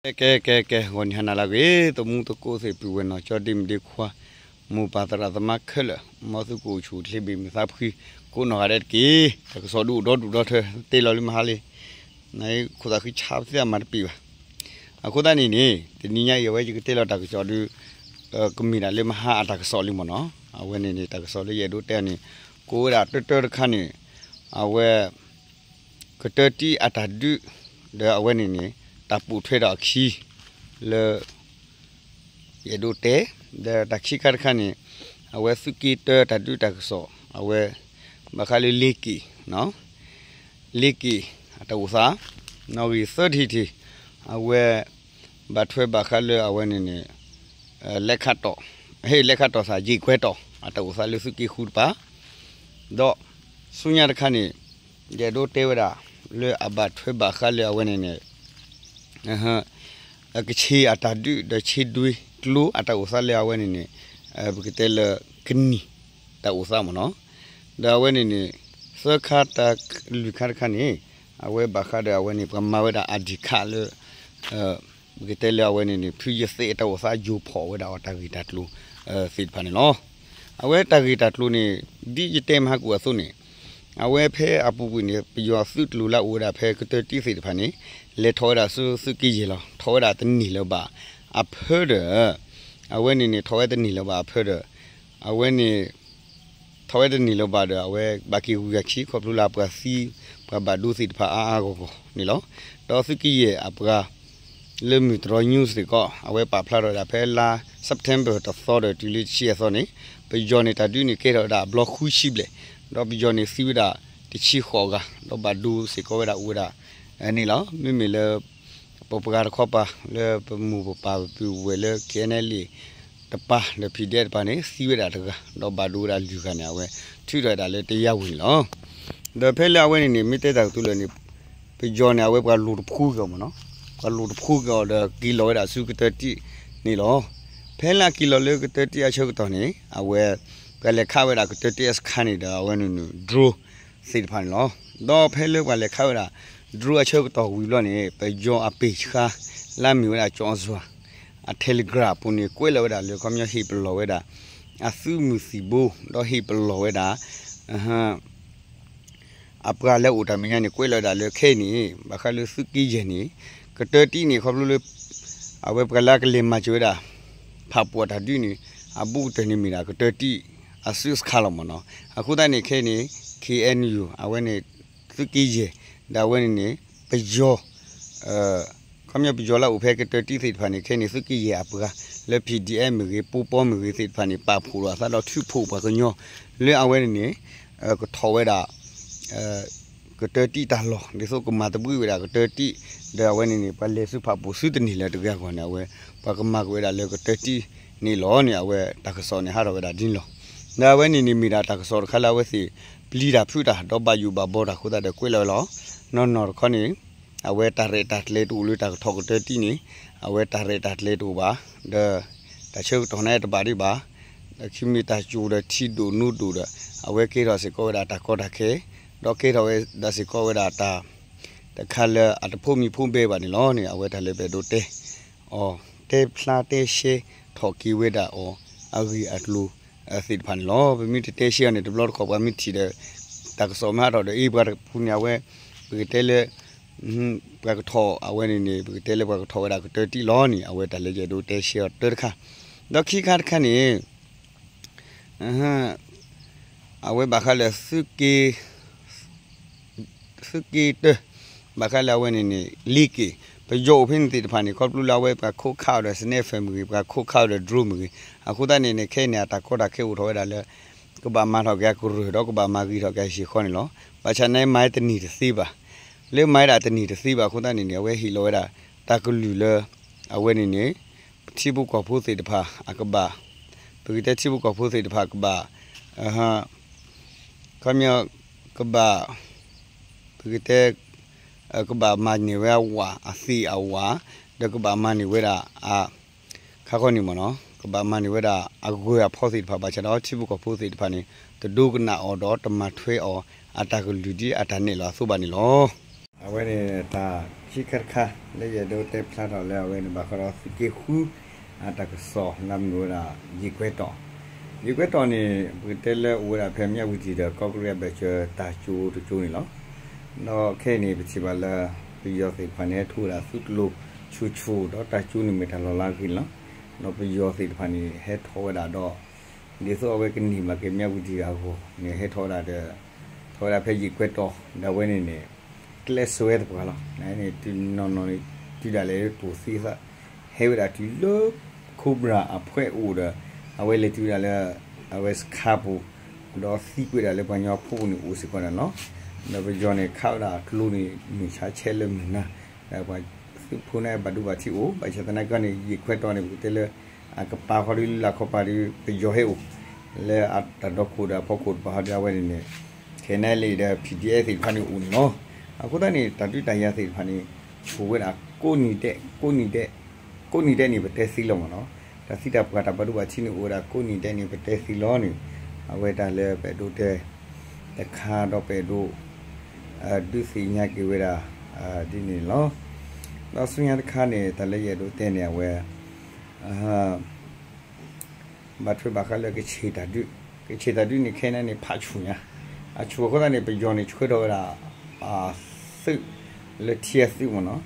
ကဲ ကဲ ကဲ ကဲ ဂီၤနံၤဟါနၤလၢအဂ့ၤ သမူသကိးသ့ၣ် ပုၢ်ဝဲၢ်နီၢ်ကၠီ ဒ့မုၣ်ဒ့ခွါ မိၢ်ပၢ်သရၣ်သမါခဲလၢာ် မ်သုကအိၣ်ဆူၣ်အိၣ်ချ့ ဘၣ်မုာ်သးဖှံ ကိးနီၢ်ဂၤဒဲးတက့ၢ်. တၢ်ကစီၣ်ဒုးအိၣ်ဒီဒူၣ်ဒီထၢ တဲလီၤလၢမဟါလံ, နခိၣ်သးခုဆါပသ့အမၤတပ့ၤဘၣ်. အဃိသတးန့ၣ်န့ၣ် တနံၤညါအံၤ အဝဲယကတဲလီၤတၢ်ကစီၣ်ဒုး ကမ့ၢ်ဒၣ်လၢမဟါအတၢ်ကစီၣ်လံမ့ၢ်နီၤ. အဝဲန့ၣ်န့ၣ် တၢ်ကစီၣ်လၢယအဲၣ်ဒိးတဲန့ၣ် ကိးဝဲဒၣ်တၢတၢတခါန့ၣ် အဝဲ ကတၢၢ်တံၢ်အတၢ်ဒုး ဒီးအဝဲန့ၣ်န့ၣ် တၢ်ပိာ်ထွဲဒီးအခံ လၢ ယအဲၣ်ဒိးတဲ, ဒီးတၢ်ခံခါတခါန့ၣ် အဝဲသုးက့တၢတၢ်ဒုးတၢ်ကစီၣ် အဝဲ ဘၣ်ဃးလၢလ့က့ၤ လ့က့ၤအတၢ်အိၣ်သး, နီၣ်ဂံၢ်သၢထံၣ်တထံၣ် အဝဲ ဘၣ်ထွဲဘၣ်ဃးလၢအဝဲန့ၣ်န့ၣ် လဲၤခးတီၢ်, ဟ့ၣ်လဲၤခးတီၢ်သး ယ့ၣ်ကွဲတီၢ် အတၢ်အိၣ်သးလၢသုးက့ဃုတပၤ, ဒီးဆူညါတခါန့ၣ် ယအဲၣ်ဒိးတဲဝဲဒၣ် လၢအဘၣ်ထွဲဘၣ်ဃးလၢအဝဲန့ၣ်န့ၣ် ကဆ့အတၢ်ဒုး ဒီးဆ့ဒွံကျိအတၢ်အိၣ်သးလၢအဝဲန့ၣ်န့ၣ် ပကတဲလၢကနံၣ်တၢ်အိၣ်သးမ့ၢ်နီၤ. ဒီးအဝဲန့ၣ်န့ၣ် သၢခါတၢ်လွံၢ်ခါတခါန့ၣ် အဝဲဘၣ်ဃးဒီးအဝဲန့ၣ် ပှၤမၤဝဲဒၣ် ID card လၢ ပကတဲလၢအဝဲန့ၣ်န့ၣ် ဖုယသဲးအတၢ်အိၣ်သး ယိၤဖီၣ်ဝဲဒၣ်အီၤတၢ်ဂ့ၢ်တၢ်ကျိၤ သ့ၣ်တဖၣ်န့ၣ်လီၤ. အဝဲတၢ်ဂ့ၢ်တၢ်ကျိၤန့ၣ် ဒ်ယတဲမဟါကိၣ်အသိးန့ၣ် အဝဲဖဲအပူၤကွံာ်န့ၣ် ပယီၤသုးတလိၣ်လၢအအိၣ်ဝဲဒၣ်ဖဲကတၢၢ်တံၢ်သ့ၣ်တဖၣ်န့ၣ် လဲၤထီၣ်ဝဲဒၣ်ဆူသုးက့ယဲၢ်လီၤ. ထီၣ်ဝဲဒၣ်တန့ၢ်လၢၤဘၣ်အဖၢဒီး အဝဲန့ၣ်န့ၣ် ထီၣ်ဝဲတန့ၢ်လၢၤဘၣ်အဖၢဒီး အဝဲန့ၣ် ထီၣ်ဝဲတန့ၢ်လၢၤဘၣ်ဒီး အဝဲဘၣ်က့ၤဂုၤဂၤခံ ခီဖျိလၢအပှၤသံ ပှၤဘၣ်ဒိသ့ၣ်တဖၣ်အါအါဂီၢ်ဂီၢ်န့ၣ်လီၤ. ဒီးသုးက့ယဲၢ်အပှၤ လၢမုၢ်တြီၤ news စ့ၢ်ကီး အဝဲပာ်ဖျါထီၣ်ဝဲဒၣ်ဖဲလါ September တသီဒီးတုၤလၢတဆံအသီန့ၣ် ပယီၤန့ၣ်တၢ်ဒုးန့ၣ်ကဲထီၣ်ဝဲဒၣ်အဘျီဃုဆံဘျဲၣ်, ဒီးပယီၤန့ၣ်သံဝဲဒၣ်တဆံဃိးဂၤ, ဒီးဘၣ်ဒိစ့ၢ်ကီးဝဲဒၣ်အိၣ်ဝဲဒၣ်န့ၣ်လီၤ. မ့မ့ၢ်လၢ ပပှၤတခီပၤ လၢပမိၢ်ပပၢ်ပပုၢ်ဝဲၢ်လၢ KNLA တပၤ လၢ PDF တပၤန့ၣ် သံဝဲဒၣ်တဂၤ, ဒီးဘၣ်ဒိဝဲဒၣ်လွံၢ်ဂၤန့ၣ် အဝဲထုးထီၣ်ဝဲဒၣ်လၢတယါဝံၤန့ၣ်လီၤ. ဒီးဖဲလၢအဝဲန့ၣ်န့ၣ် မ့ၢ်တဲတၢ်ကတိၤလၢာ်န့ၣ် ပယီၤန့ၣ် အဝဲပှၤလိၣ်တဖှူက့ၤအီၤမ့ၢ်နီၤ, ပှၤလိၣ်တဖှူက့ၤအီၤဒီးက့ၤလီၤဝဲဒၣ်ဆူကတၢၢ်တံၢ်န့ၣ်လီၤ. ဖဲလၢအက့ၤလီၤလၢကတၢၢ်တံၢ်အဆၢကတီၢ်န့ၣ် အဝဲ ပှၤလဲၤခးဝဲဒၣ်ကတၢၢ်တံၢ်အဆၢကတီၢ်န့ၣ်ဒီး အဝဲန့ၣ်န့ၣ် drone သ့ၣ်တဖၣ်န့ၣ်လီၤ. ဒီးဖဲလၢပှၤလဲၤခးဝဲဒၣ် drone အဆၢကတီၢ်ဝံၤဘျီန့ၣ် ပယီၤအပ့ၢ်ဆှါ လၢအမ့ၢ်ဝဲဒၣ် ကၠီအစွၤ အ Telegram အပူၤန့ၣ် ကွဲးလီၤဝဲဒၣ်လၢ ခီပညီဟ့ၣ်ပလီၢ်ဝဲဒၣ် အသုးမုၢ်သံၣ်ဘိ ဒီးဟ့ၣ်ပလီၢ်ဝဲဒၣ် အပှၤလၢအအိၣ်တၢ်မဲာ်ညါန့ၣ် ကွဲးလီၤဝဲဒၣ်လၢခဲအံၤန့ၣ် ဘၣ်ဃးလၢသုးက့ယဲၢ်န့ၣ် ကတၢၢ်တံၢ်န့ၣ် ခီဖျိလၢ အဝဲပှၤလၢအကလဲၤမၤစၢၤဝဲဒၣ် ဖးပူၤအတၢ်ဒုးန့ၣ် အဘူးကတၢၢ်န့ၣ်မ့ၢ်ဒၣ်ကတၢၢ်တံၢ်အစုစခါလီၤမ့ၢ်နီၤ. အဃိသတးန့ၣ်ခဲအံၤန့ၣ် KNU အဝဲန့ၣ် သုးက့ယဲၢ် ဒီးအဝဲန့ၣ်န့ၣ် ပယီၤ ခီပညီပယီၤလၢအအိၣ်ဖဲကတၢၢ်တံၢ်သ့ၣ်တဖၣ်န့ၣ် ခဲအံၤန့ၣ် သုးက့ယဲၢ်အပှၤ လၢ PDF မ့ၢ်ဂ့ၤ ပူပီမ့ၢ်ဂ့ၤသ့ၣ်တဖၣ်န့ၣ် ပာ်ဖှိၣ်လိာ်အသးဒီးထုးဖှိၣ်ပှၤကညီ လၢအဝဲန့ၣ်န့ၣ် ကထီၣ်ဝဲဒၣ် ကတၢၢ်တံၢ်တၢ်လီၢ် ဒ်သိးကမၤသဘှံးဝဲဒၣ်ကတၢၢ်တံၢ် ဒီးအဝဲန့ၣ်န့ၣ် ပှၤလဲၤဆူဖးပူၤဆူတန့ၢ်လၢၤတဂ့ၤအဂီၢ်န့ၣ် အဝဲ ပှၤကမၤက့ၤဝဲဒၣ်လၢကတၢၢ်တံၢ်န့ၣ်လီၤန့ၣ် အဝဲတၢ်ကစီၣ်န့ၣ်ဟးထီၣ်ဝဲဒၣ်ဒ်န့ၣ်လီၤ. ဒီးအဝဲန့ၣ်န့ၣ်မ့ၢ်ဒၣ်တၢ်ကစီၣ်တခါလၢအဝဲသ့ၣ် ပျံၤတၢ်ဖုးတၢ် ဒီးဘၣ်ယိၣ်ဘၣ်ဘီတၢ်အဃိသတးဒီးကွဲးလီၤဝဲလီၤ. နီၢ်နီၢ်တခီန့ၣ် အဝဲတၢ်ရဲၣ်တၢ်ကျဲၤတအိၣ်လၢတၢ်ကထီၣ်ကတၢၢ်တံၢ်န့ၣ် အဝဲတၢ်ရဲၣ်တၢ်ကျဲၤတအိၣ်ဘၣ်, ဒီး တၢ်ဆၢကတီၢ်န့ၣ်တဘၣ်ဒံးဘၣ်, ဒီးခံမ့ၢ်တၢ်ကၠိၣ်ဒီးထံဒိၣ်နိဒိၣ်ဒီး အဝဲကဲထီၣ်စ့ၢ်ကီးဝဲဒၣ်တၢ်ကီတၢ်ခဲ, ဒီးကဲထီၣ်ဝဲဒၣ်စ့ၢ်ကီးဝဲဒၣ်တၢ် တခါလၢအတဖိးမံၤဖိးဘဲဘၣ်န့ၣ်လီၤန့ၣ် အဝဲတၢ်လၢပအဲၣ်ဒိးတဲ အီၤ တဲဖျါတဲရှဲထီၣ်က့ၤဝဲဒၣ်အီၤ အဂ့ၢ်အကျိၤသ့ၣ်တဖၣ်န့ၣ်လီၤ. ပမ့ၢ်တတဲရှဲအီၤန့ၣ် တဘျီတခီၣ်ပှၤမ့ၢ်ထံၣ်ဒီး တၢ်ကစီၣ်မ့ၢ်ဟးထီၣ်ဒီး အ့ ပှၤတဖုန့ၣ် အဝဲ ပကတဲလၢ ပှၤကထီၣ်အဝဲန့ၣ်န့ၣ် ပကတဲလၢပှၤကထီၣ်ဝဲဒၣ်ကတၢၢ်တံၢ်လီၤန့ၣ် အဝဲတၢ်လၢယအဲၣ်ဒိးတဲရှဲအီၤတၢ်တခါ, ဒီးခံခါတခါန့ၣ် အဝဲဘၣ်ဃးလၢသုးက့ သုးက့တၢ ဘၣ်ဃးလၢအဝဲန့ၣ်န့ၣ် လ့က့ၤ ပယီၤအိၣ်ဖဲန့ၣ်သ့ၣ်တဖၣ်န့ၣ် ခီဖျိလၢအဝဲပှၤခိးခးအီၤဒီး sniper မ့ၢ်ဂ့ၤ ပှၤခိးခးအီၤဒီး drone မ့ၢ်ဂ့ၤ အဃိသတးန့ၣ်န့ၣ် ခဲအံၤန့ၣ် အတၢ်ကီတၢ်ခဲအိၣ်ထီၣ်ဝဲဒၣ်လၢ ကဘၣ်မၤထီၣ်က့ၤအကရၢၢ်ဒီးကဘၣ်မၤဂ့ၤထီၣ်က့ၤအဟံၣ်ဃီန့ၣ်လီၤ. ဘၣ်ဆၣ်န့ၣ်မၤတန့ၢ်တသ့ဘၣ်. လၢမၤဒၣ်တန့ၢ်တသ့ဘၣ်အဃိသတးန့ၣ်န့ၣ် အဝဲဟ့ၣ်လီၤဝဲဒၣ်တၢ်ကလုၢ်လၢ အဝဲန့ၣ်န့ၣ် ထံဖိကီၢ်ဖိသ့ၣ်တဖၣ်အကဘၣ် ပကတဲထံဖိကီၢ်ဖိသ့ၣ်တဖၣ်ကဘၣ် ခီပညီ ကဘၣ် ပကတဲ ကဘၣ်မၤန့ၢ်ဝဲအဝၣ် အသ့ၣ်အဝၣ် ဒီးကဘၣ်မၤန့ၢ်ဝဲဒၣ်အ ခါခီန့ၣ်မ့ၢ်နီၤ ကဘၣ်မၤန့ၢ်ဝဲဒၣ်အဂၢၤအဖီသ့ၣ်တဖၣ် ဘၣ်ဆၣ်ဒီးထံဖိကီၢ်ဖိသ့ၣ်တဖၣ်န့ၣ် တဒိကနၣ်အီၤဒီးတမၤထွဲအီၤ အတၢ်ကလုၢ်ဒ်အတၢ်နဲၣ်လီၤအသိးဘၣ်န့ၣ်လီၤ. အဝဲန့ၣ်တၢ်ခံခါတခါ လၢယအဲၣ်ဒိးတဲဖျါထီၣ်လၢအဝဲန့ၣ် ဘၣ်ဃးဒီးသုးက့ဃု အတၢ်ကစီၣ်လၢအမ့ၢ်ဝဲဒၣ် ယ့ၣ်ကွဲတီၤ, ယ့ၣ်ကွဲတီၤန့ၣ် ပကတဲလၢအိၣ်ဝဲဒၣ်ဖဲမၠးဝတံၤဒီးကီၢ်ကရ့ၣ်အဘၢၣ်စၢၤတၢ်ကၠိတကၠိန့ၣ်လီၤ. ဒီးခဲအံၤန့ၣ် ပထံၣ်ဘၣ်လၢ ပယီၤသ့ၣ်တဖၣ်န့ၣ် ဟဲထီၣ်ဝဲဒၣ်သုးကျိၤဆူၣ်ဆူၣ် ဒီးတၢ်ကၠိန့ၣ်မ့ၢ်တၢ်လီၤလးအဂ့ၢ်န့ၣ်လီၤ. ဒီးပယီၤသ့ၣ်တဖၣ်န့ၣ် ဟဲထီၣ်ဝဲဒၣ်ဒီး ဒ်သိးအဝဲကန့ၢ်ဘၣ်က့ၤမၠးဝတံၤအဂီၢ်န့ၣ် ဟဲထီၣ်ဝဲဒၣ်ဒီး ထီၣ်ဝဲဒၣ်ဖဲယ့ၣ်ကွဲတီၤ ဒီးအဝဲန့ၣ်န့ၣ် ကျဲးစၢးဝဲသပှၢ်လီၤ. န့ၣ် တုၤနီၢ်နီၢ်န့ၣ် တုၤဒၣ်လဲာ်ပိာ်သံသး ဟဲဝဲဒၣ်တုၤလၢ Cobra အဖှဲးအိၣ်ဒီး အဝဲလဲၤတုၤဝဲဒၣ်လၢ အဝဲစခါပူၤ ဒီးသံကွံာ်ဒၣ်လၢပှၤကညီဖိပူၤန့ၣ်အိၣ်စ့ၢ်ကီးန့ၣ်လီၤ. ဒီးပယီၤန့ၣ် ခးဝဲဒၣ်ကျိန့ၣ် မုၢ်ဆါဆဲးလၢမုၢ်နၤ ဒီးပှၤသုးဖိန့ၣ်ဘၣ်ဒိဘၣ်ထံးအိၣ် ဘၣ်ဆၣ်သနာ်က့န့ၣ် ယ့ၣ်ကွဲတီၤန့ၣ် ပကတဲလၢ အကပၤဃီဒီးလၢလၢခီပၤဒီး ပယီၤဟဲအိၣ် လၢအတၢ်ဒီခိၣ်ဒီးအဖီခိၣ်တပၤဃီဒီးအဝဲန့ၣ်န့ၣ် ခဲန့ၣ်လံဒီး ဖံၣ်ဒံၣ်အဲၣ်သ့ၣ်တဖၣ်န့ၣ်အိၣ်န့ၣ်လီၤ. အဃိသတးန့ၣ် တၢ်ဒုးတၢ်ယၤသ့ၣ်တဖၣ်န့ၣ် ဆိၣ်ဝဲဒၣ်ကိးနံၤဒဲး ကိးနံၤဒဲး ကိးနံၤဒဲးန့ၣ် ပတဲသ့လီၤမ့ၢ်နီၤ. တၢ်သံတၢ်ပှၢ်တၢ်ဘၣ်ဒိဘၣ်ထံးန့ၣ် အိၣ်ဝဲဒၣ်ကိးနံၤဒဲးန့ၣ် ပတဲသ့လီၤန့ၣ် အဝဲတၢ်လၢပအဲၣ်ဒိးတဲ တခါဒီးပအဲၣ်ဒိး ဒုးသ့ၣ်ညါက့ၤဝဲဒၣ် ဒ်န့ၣ်လီၤ. ဒီးဆူညါတခါန့ၣ် တၢ်လၢယအဲၣ်ဒိးတဲန့ၣ် အဝဲ ဘၣ်ထွဲဘၣ်ဃးလၢကဆ့ၣ်တၢ်ဒုး, ကဆ့ၣ်တၢ်ဒုးန့ၣ် ခဲအံၤန့ၣ် ဖးဆူၣ်ညါ, အဆူၣ်အဃိသတးန့ၣ် ပယီၤန့ၣ် ဆှၢထီၣ်ဝဲဒၣ် သုး လၢထံအသုးမ့ၢ်နီၤ,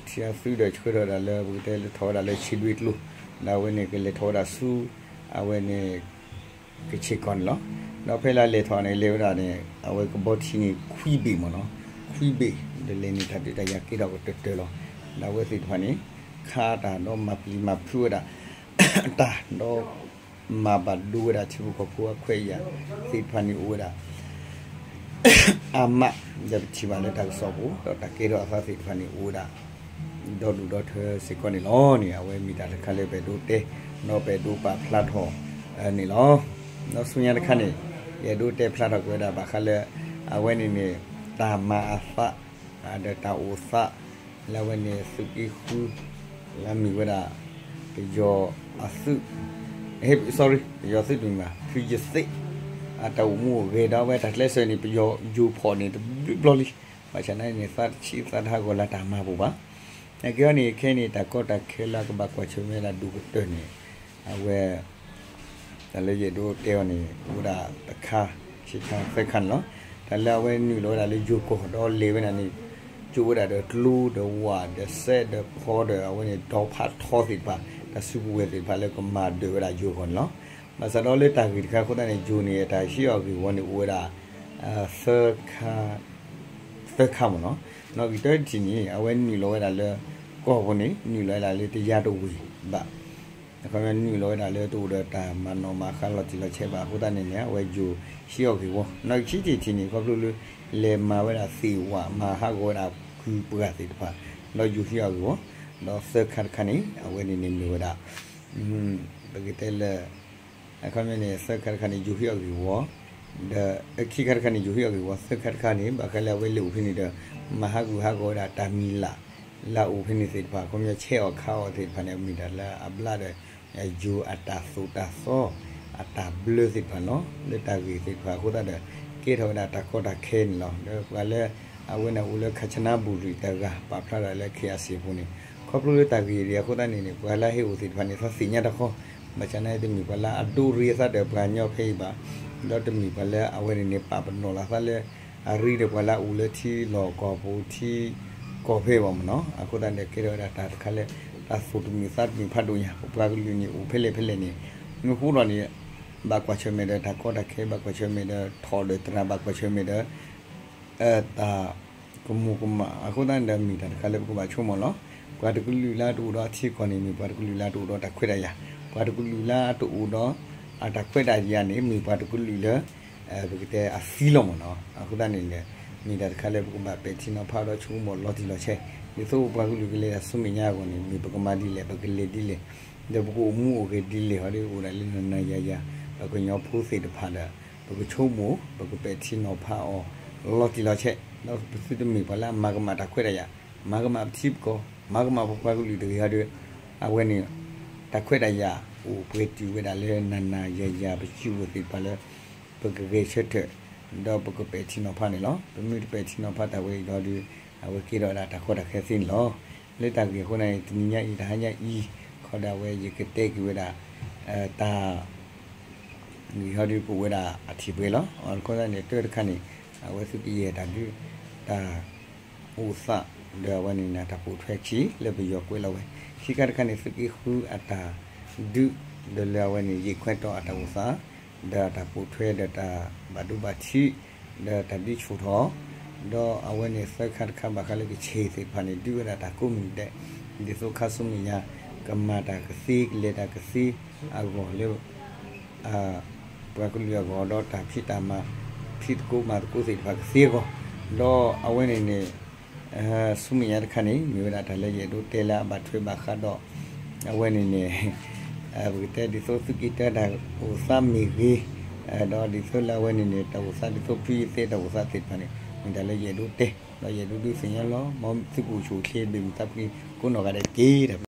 ထံအသုးဒီးဆှၢထီၣ်ဝဲဒၣ်လၢ ပကတဲလၢထီၣ်ဝဲဒၣ်လၢဆံးဒွံကျိၤ, ဒီးအဝဲန့ၣ် ကလဲၤထီၣ်ဝဲဒၣ်ဆူ အဝဲန့ၣ် ကဆ့ၣ်ကီၢ်န့ၣ်လီၤ. ဒီးဖဲလၢလဲၤထီၣ်န့ၣ် လဲၤဝဲဒၣ်န့ၣ် အဝဲကဘီထံန့ၣ် ခွံဘ့ၣ်မ့ၢ်နီၤ, ခွံဘ့ၣ် ဒီးလဲၤန့ၣ် တၢ်ဒုးတၢ်ယၤကဲထီၣ်ကတၢၢ်တၢၢ်လီၤ. ဒီးအဝဲသ့ၣ်တဖၣ်န့ၣ် ခးတၢ်ဒီးမၤပျံၤမၤဖုးဝဲဒၣ် တၢ်ဒီး မၤဘၣ်ဒိဝဲဒၣ်ထံဖိကီၢ်ဖိအခွဲးအယာ်သ့ၣ်တဖၣ်န့ၣ်အိၣ်ဝဲဒၣ် အါမး, ဒီးပထံၣ်ဘၣ်လၢတၢ်ကစီၣ်ပူၤ ဒီးတၢ်ကဲထီၣ်အသးသ့ၣ်တဖၣ်န့ၣ်အိၣ်ဝဲဒၣ် ဒီဒူၣ်ဒီထၢစ့ၢ်ကီးန့ၣ်လီၤန့ၣ် အဝဲမ့ၢ်တၢ်တခါလၢပအဲၣ်ဒိးတဲ ဒီးပအဲၣ်ဒိးပာ်ဖျါထီၣ် န့ၣ်လီၤ. ဒီးဆူညါတခါန့ၣ် ယအဲၣ်ဒိးတဲဖျါထီၣ်က့ၤဝဲဒၣ်ဘၣ်ဃးလၢ အဝဲန့ၣ်န့ၣ် တၢ်မၤအသး ဒီးတၢ်အိၣ်သး လၢအဝဲန့ၣ်သုးက့ဃု လၢအမ့ၢ်ဝဲဒၣ် ပယီၤအသုး sorry ပယီၤသုးတမ့ၢ်ဘၣ် ဖုယသ့ၣ် အတၢ်အိၣ်မူအိၣ်ဂဲၤဒီးအဝဲတၢ်ကျဲးစၢးန့ၣ် ပယီၤယိၤဖီၣ်န့ၣ် တဘျုးဘျီလံ. ဘၣ်ဆၣ်သနာ်က့န့ၣ် သးတဆံးသးတဟးဂီၤလၢတၢ်မၤပူၤဘၣ်. နာ်က့ဟီန့ၣ် ခဲအံၤန့ၣ် တၢ်ကီတၢ်ခဲလၢအကဘၣ်ကွၢ်ဆၢၣ်မဲာ်ဒၣ်ဒိၣ်ကတၢၢ်န့ၣ် အဝဲ တၢ်လၢယအဲၣ်ဒိးတဲအီၤန့ၣ် အိၣ်ဝဲဒၣ်တခါ ခံခါသၢခါန့ၣ်လီၤ. တၢ်လၢအဝဲနုာ်လီၤဝဲဒၣ်လၢယိၤကီၢ်ဒီးလဲၤဝဲဒၣ်န့ၣ် ကၠိဝဲဒၣ်ဒီးကျိဒီးဝၣ်ဒီးစဲဒီးဖီဒီး အဝဲန့ၣ်ဒီဖးထီသ့ၣ်တဖၣ် တၢ်စုကဝဲၤသ့ၣ်တဖၣ်လၢကမၤဒၢးဝဲဒၣ်ယိၤကီၢ်န့ၣ်လီၤ. ဘၣ်ဆၣ်ဒီးလၢတၢ်ဂ့ၢ်တခါအဃိသတးန့ၣ် ယိၤန့ၣ် တၢ်ဟ့ၣ်အီၤဂ့ၢ်ဝီန့ၣ် အိၣ်ဝဲဒၣ် သၢခါ သၢခါမ့ၢ်နီၤ. နီၣ်ဂံၢ်တၢတထံၣ်န့ၣ် အဝဲနုာ်လီၤဝဲဒၣ်လၢ ကီၢ်ပူၤန့ၣ် နုာ်လီၤဝဲဒၣ်လၢတယါတဝ့ၢ်ဘၣ်. အခီပညီနုာ်လီၤဝဲဒၣ်လၢတအိၣ်ဒီးတၢ်မၤနီၣ်မၤဃါလီၤတံၢ်လီၤဆဲးဘၣ်အဃိသတးန့ၣ်န့ၣ် အဝဲယိၤဟ့ၣ်အီၤဂ့ၢ်ဝီ. နီၣ်ဂံၢ်ခံထံၣ်တထံၣ်န့ၣ် ခီဖျိလၢ လဲၤမၤဝဲဒၣ်သ့ၣ်ဝၣ်မၤဟးဂီၤဝဲဒၣ်ကုၢ်ပှၢ်သ့ၣ်တဖၣ် ဒီးယိၤဟ့ၣ်အီၤဂ့ၢ်ဝီ. ဒီးသၢခါတခါန့ၣ် အဝဲန့ၣ်န့ၣ်မ့ၢ်ဝဲဒၣ် ပကတဲလၢ အခီပညီန့ၣ် သၢခါတခါန့ၣ် ယိၤဟ့ၣ်အီၤဂ့ၢ်ဝီ, ဒီးခံခါတခါန့ၣ် ယိၤဟ့ၣ်အီၤဂ့ၢ်ဝီ, သၢခါတခါန့ၣ် ဘၣ်ဃးလၢအဝဲလဲၤအိၣ်ဖဲန့ၣ်ဒီး မၤဟးဂူာ်ဟးဂီၤဝဲဒၣ်တၢ်မံၤလၢ် လၢအအိၣ်ဖဲန့ၣ်သ့ၣ်တဖၣ် အခီပညီဆဲးအီၣ်ခးအီၣ်သ့ၣ်တဖၣ်န့ၣ် မ့ၢ်တၢ်လၢအဘျါဒီး ယိၤအတၢ်သိၣ်တၢ်သီ အတၢ်ဘျၢသ့ၣ်တဖၣ်န့ၣ်လီၤ. လၢတၢ်ဂ့ၢ်သ့ၣ်တဖၣ်အဃိသတးဒီး ကဲထီၣ်ဝဲဒၣ်တၢ်ကီတၢ်ခဲန့ၣ်လီၤ. ဒီးပှၤလၢ အဝဲန့ၣ်အိၣ်လၢ ခၣ်ဆနါဘူရံၤ တဂၤပာ်ဖျါထီၣ်လၢ ခ့ၣ်အစ့ၣ် အပူၤန့ၣ် ခီဖျိလၢတၢ်ဂ့ၢ်ဒ်အံၤအဃိသတးန့ၣ်န့ၣ် ပှၤလၢဟ့ၣ်အိၣ်သ့ၣ်တဖၣ်န့ၣ် သးသ့ၣ်ညါတၢ်ဃီ, ဘၣ်ဆၣ်သနာ်က့တမ့ၢ်ပှၤလၢအဒိးရ့အသးဒီးပှၤကညီဖဲအံၤဘၣ်, ဒီးတမ့ၢ်ပှၤလၢအဝဲန့ၣ်န့ၣ် ပာ်ပနီၣ်လီၤသးလၢ အရ့ဒီးပှၤလၢအအိၣ်လၢထံလီၢ်ကီၢ်ပူၤထံကီၢ်ဖဲအံၤဘၣ်မ့ၢ်နီၤ. အဃိသတးန့ၣ် ကဲထီၣ်ဝဲဒၣ်တၢ်တခါလၢ တၢ်သိၣ်တမုာ်သးတမုာ်ဖးဒိၣ်ညါ, ပပှၤကလုာ်န့ၣ် အိၣ်ဖဲလဲၣ်ဖဲလဲၣ်န့ၣ် မ့ၢ်ဃူဒီးန့ၣ် ဘၣ်ကွၢ်ဆၢၣ်မဲာ်ဒီးတၢ်ကီတၢ်ခဲ, ဘၣ်ကွၢ်ဆၢၣ်မဲာ်ဒီးထီၣ်ဒီးသရၣ်, ဘၣ်ကွၢ်ဆၢၣ်မဲာ်ဒီး တၢ်ကမူၤကမၣ်အဃိသတးန့ၣ်ဒီး မ့ၢ်တၢ်တခါလၢပကဘၣ်ဆိကမိၣ်လီၤ. ပှၤတကလုာ်လၢတအိၣ်ဒီးအထံအကီၢ်န့ၣ် မ့ၢ်ပှၤတကလုာ်လၢတအိၣ်ဒီးတၢ်ခွဲးတၢ်ယာ်, ပှၤတကလုာ်လၢတအိၣ်ဒီးအတၢ်ခွဲးတၢ်ယာ်န့ၣ် မ့ၢ်ပှၤတကလုာ်လၢ ပကတဲအသံလီၤမ့ၢ်နီၤ. အဃိသတးန့ၣ်ဒီး မ့ၢ်တၢ်တခါလၢပကဘၣ်ပဲာ်ထံနီၤဖးဒီးဆိကမိၣ်လီၤတံၢ်လီၤဆဲး, ဒ်သိးပပှၤကလုာ်ကလဲၤတၢ်ဆူမဲာ်ညါအဂီၢ်န့ၣ် မ့ၢ်ပကမၤဒ်လဲၣ် ပကလဲၤဒ်လဲၣ်, ဒီးပကအိၣ်မူအိၣ်ဂဲၤဒ်လဲၣ်ဟီဒီး အိၣ်ဒၣ်လၢနၤနၤယၤယၤ ပှၤကညီဖိသ့ၣ်တဖၣ်ဒီး ပကဆိကမိၣ် ပကပဲာ်ထံနီၤဖးအီၤ လီၤတံၢ်လီၤဆဲး, ဒီးပသုတမ့ၢ်ပှၤလၢအမၤကမၣ်တၢ်ခွဲးတၢ်ယာ်, မၤကမၣ်ပထံပကီၢ်, မၤကမၣ်ပပှၤကလုာ်တဂ့ၤဟီဒီး အဝဲန့ၣ် တၢ်ခွဲးတၢ်ယာ်အိၣ်ပှဲၤတုၤဝဲဒၣ်လၢနၤနၤယၤယၤ ပစုပူၤသ့ၣ်တဖၣ်လၢ ပကဂဲၤဆၢထၢၣ် ဒီးပကပဲာ်ထံနီၤဖးန့ၣ်လီၤ. ပမ့ၢ်တပဲာ်ထံနီၤဖးတၢ်ဝဲအံၤဒီး အဝဲကဲထီၣ်ဝဲဒၣ်တၢ်ကီတၢ်ခဲသ့န့ၣ်လီၤ. လၢတၢ်ဂ့ၢ်အဃိန့ၣ် တနံၤညါအံၤ တဟါညါအံၤ ခီဒီးအဝဲယကတဲက့ၤဝဲဒၣ် တၢ် ဂ့ၢ်ဟီဒုးကအိၣ်ဝဲဒၣ်အထံၣ်ပှဲၤလီၤ. အဃိသတးန့ၣ် တၢတခါန့ၣ် အဝဲသုးကယဲၢ်တၢ်ဒုး တၢ်အိၣ်သး ဒီးအဝဲန့ၣ်န့ၣ် တၢ်ပိာ်ထွဲခံလၢပယီၤကွဲးလီၤဝဲ, ခံခါတခါန့ၣ် သုးက့ဃုအတၢ်ဒုး ဒီးလၢအဝဲန့ၣ် ယ့ၣ်ခွဲးတီၤအတၢ်အိၣ်သး ဒီးတၢ်ပိာ်ထွဲဒီးတၢ်ဘၣ်ဒိဘၣ်ထံး ဒီးတၢ်ဒုးဆူၣ်ထီၣ် ဒီးအဝဲန့ၣ်သၢခါတခါဘၣ်ဃးလၢကဆ့ၣ်သ့ၣ်တဖၣ်န့ၣ် ဒုးဝဲဒၣ်တၢ်ကိးမုၢ်ဒဲး ဒ်သိးခါဆူမဲာ်ညါ ကမၤတၢ်ကသ့ ကလဲၤတၢ်ကသ့အဂီၢ်လၢ ပှၤကလုာ်အဂီၢ် ဒီးတၢ်ဖံးတၢ်မၤ ဖံးသကိးမၤသကိးသ့ၣ်တဖၣ်ကသ့အဂီၢ်, ဒီးအဝဲန့ၣ်န့ၣ် ဆူမဲာ်ညါတခါန့ၣ် မ့ၢ်ဝဲဒၣ်တၢ်လၢယအဲၣ်ဒိးတဲလၢအဘၣ်ထွဲဘၣ်ဃးဒီး အဝဲန့ၣ်န့ၣ် ပကတဲဒ်သိးသုးက့တၢတၢ်အိၣ်သးမ့ၢ်ဂ့ၤ, ဒီးဒ်သိးလၢအဝဲန့ၣ်န့ၣ် တၢ်အိၣ်သးဒ်သိးဖုယသဲတၢ်အိၣ်သးသ့ၣ်တဖၣ်န့ၣ် မ့ၢ်တၢ်လၢယအဲၣ်ဒိးတဲ ဒီးယအဲၣ်ဒိးဒုးသ့ၣ်ညါလီၤ. မ်သုကအိၣ်ဆူၣ်အိၣ်ချ့ ဘၣ်မုာ်သးဖှံကိးနီၢ်ဂၤဒဲးတက့ၢ်.